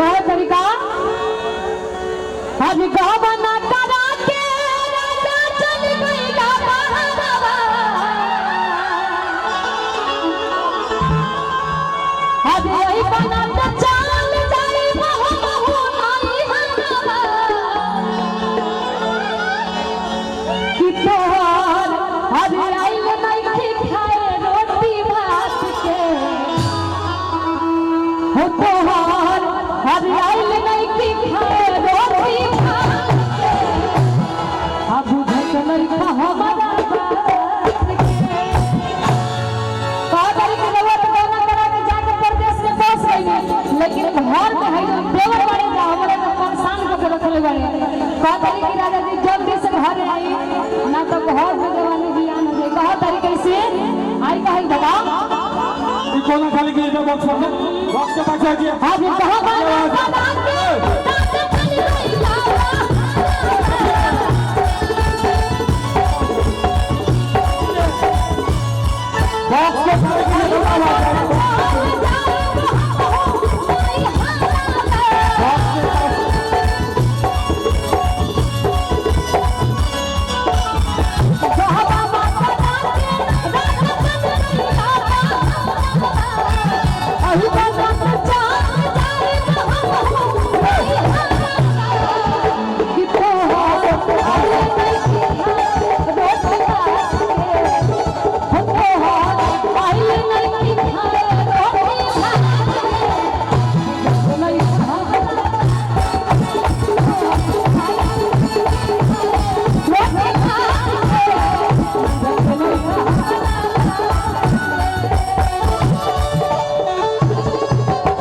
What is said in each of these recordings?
कहे तरीका आज गहना करा के राजा चल गइला बहरवा। आज वही बना के चल जाई बहु बहु नाई हरवा। कि तोहर आज आइल नइखे खाए रोटी भात के, हो तोहर आज आइल नइखे खाए रोटी भात के, आ बुझत नइखे हमरा बात के। कहा तारी के रउआ तो गौना करा के जाके परदेश में बस गइली, लेकिन घर में है जो देवर बाड़े ना हमरा के परेशान कर के रखले बाड़े। कहा तारी के राजा जी जल्दी से घर आई ना तो घर में जवानी जियान हो जाई। कहा तारी कैसे आई कहे बताओ। ई कोना खाली के बॉक्स बॉक्स के पास आ गया। आज कहा बाना करा के राजा चल गइला। बॉक्स के खाली के बॉक्स के पास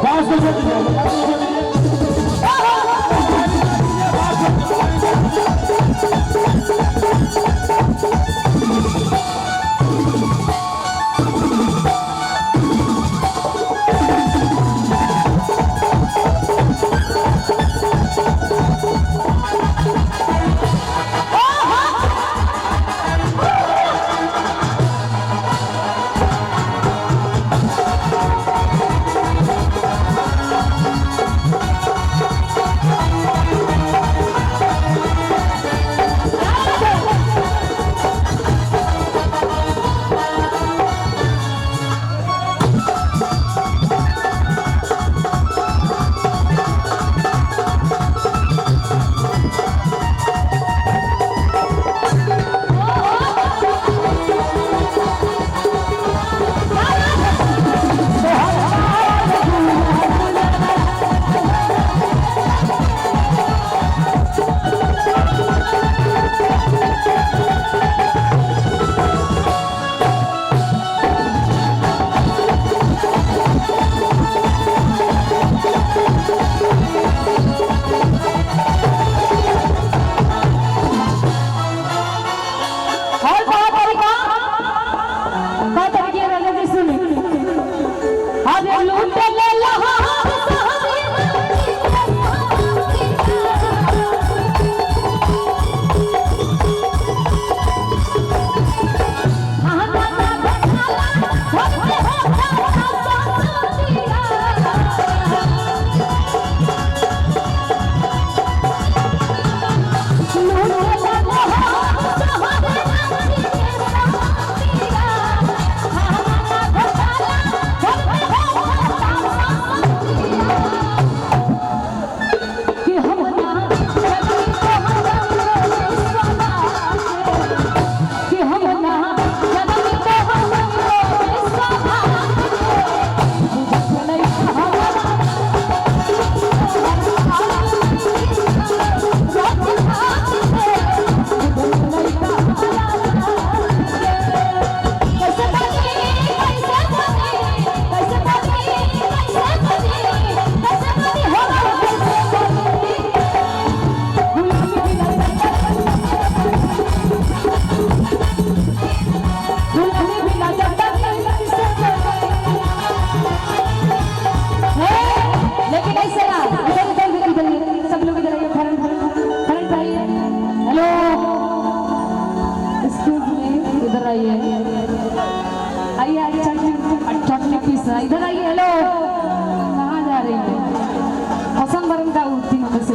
बॉक्स को छोड़ दीजिए, बॉक्स को छोड़ दीजिए। Oh,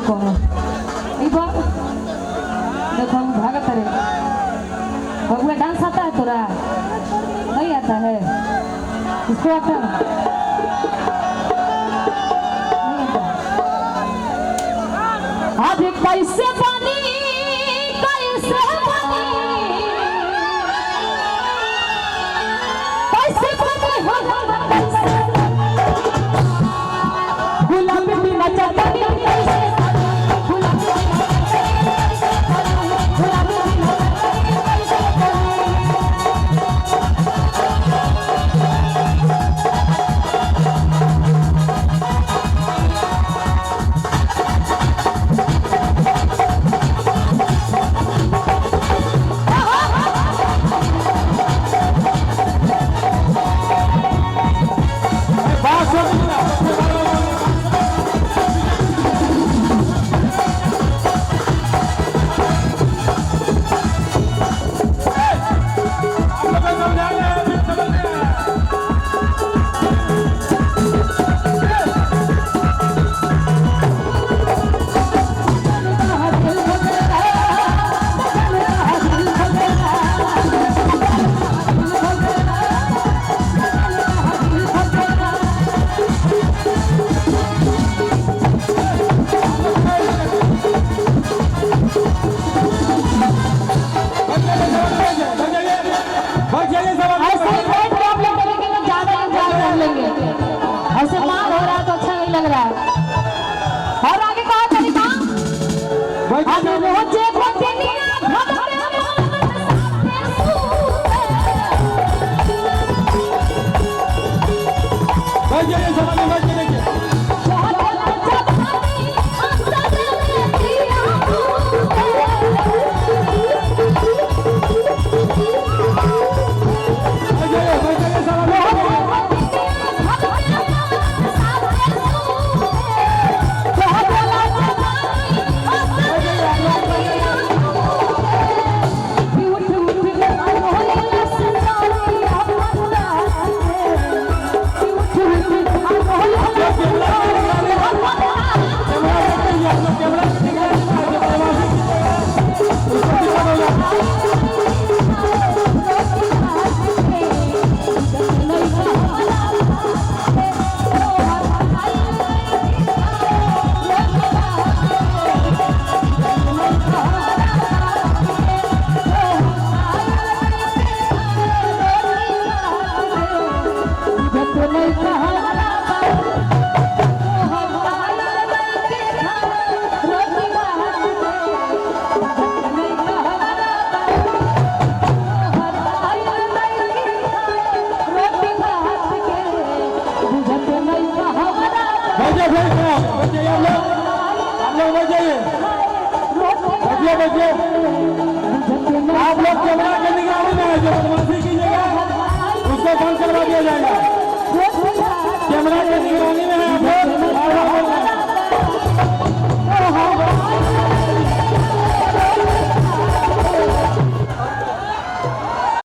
कोनो ई बा देखो हम भागत रे। बबुआ डांस आता है तोरा? नहीं आता है? इसको आता है? नहीं आता। अभी कैसे बनी, कैसे बनी, कैसे बनी हो, गुलाबी बिना चटनी कैसे, गुलाबी गुलाबी बिना चटनी कैसे बनी। ऐसे ही बैठ के आप लोग करेंगे तो ज्यादा इंजॉय कर लेंगे। ऐसे मार हो रहा है तो अच्छा नहीं लग रहा है। और आगे कहा तरीका रोजे आप लोग कैमरा के निगरानी में है, जो बदमाशी कीजिएगा उसको बंद करवा दिया जाएगा। कैमरा के निगरानी में है आप लोग।